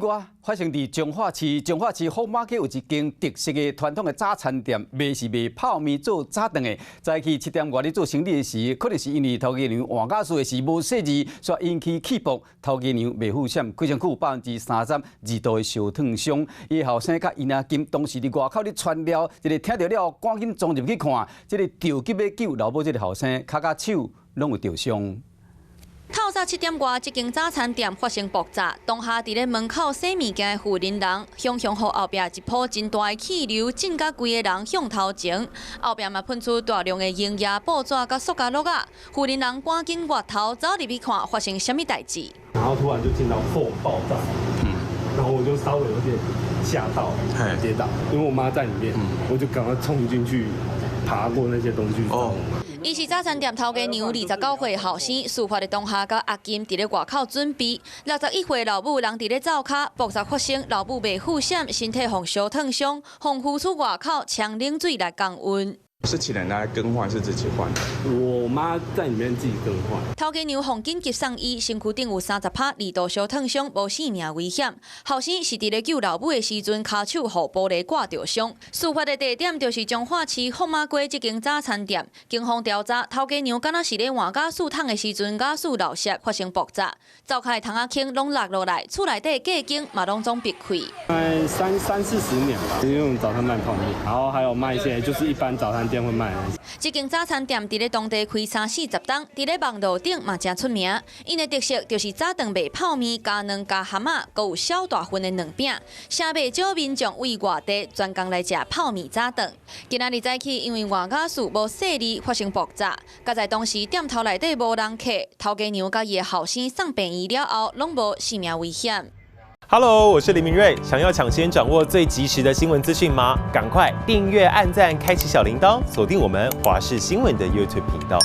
外發生佇彰化市，彰化市福馬街有一間特色的傳統的早餐店，賣是賣泡麵做早頓的。早起7點外咧做生理的時，可能是因為頭家娘換家私的時無細膩，所以引起氣爆。頭家娘袂赴險，規身軀有32%的燒燙傷。伊後生佮𪜶仔金當時佇外口咧傳料，這个聽著了後，趕緊衝入去看，這个著急欲救老母這个後生，跤佮手攏有著傷。透早7點外，這間早餐店發生爆炸，當下佇咧門口洗物件的婦人人，雄雄予後壁一波真大的氣流震甲規個人向頭前，後壁嘛噴出大量的溶液、報紙佮塑膠落仔，婦人人趕緊外頭走入去看發生啥物代誌。然後突然就聽到破爆炸，然後我就稍微有點嚇到，跌倒，因為我媽在裡面，我就趕快衝進去爬過那些東西。哦。伊是早餐店頭家娘29歲後生，事發的當下佮阿金佇咧外口準備。61歲老母人佇咧灶跤，爆炸發生，老母袂赴險，身體予燒燙傷，予扶出外口沖冷水來降溫。是請人來更換，是自己換？我媽在裡面自己更換。頭家娘予緊急送醫，身軀頂有30%2度燒燙傷，無性命危險。後生是佇咧救老母的時陣，跤手予玻璃割著傷。事發的地點就是彰化市福馬街這間早餐店。警方調查，頭家娘敢若是咧換瓦斯桶的時陣，瓦斯漏洩發生爆炸，灶跤的窗仔坑攏落落來，厝內底隔間嘛攏總爆開。三四十年吧，因為我們早餐賣泡麵，然後還有賣一些就是一般早餐店會賣的。這間早餐店佇咧當地開三四十冬，佇咧網路頂嘛誠出名。𪜶的特色就是早頓賣泡麵加卵加蚶仔，閣有小大份的卵餅。誠袂少民眾為外地專工來食泡麵早頓。今仔日早起，因為換瓦斯無細膩發生爆炸，佳哉當時店頭內底無人客，頭家娘佮伊的後生送病院了後，攏無性命危險。 Hello，我是林明瑞。想要搶先掌握最及時的新聞資訊嗎？趕快訂閱、按讚、開啟小鈴鐺，鎖定我們華視新聞的 YouTube 頻道。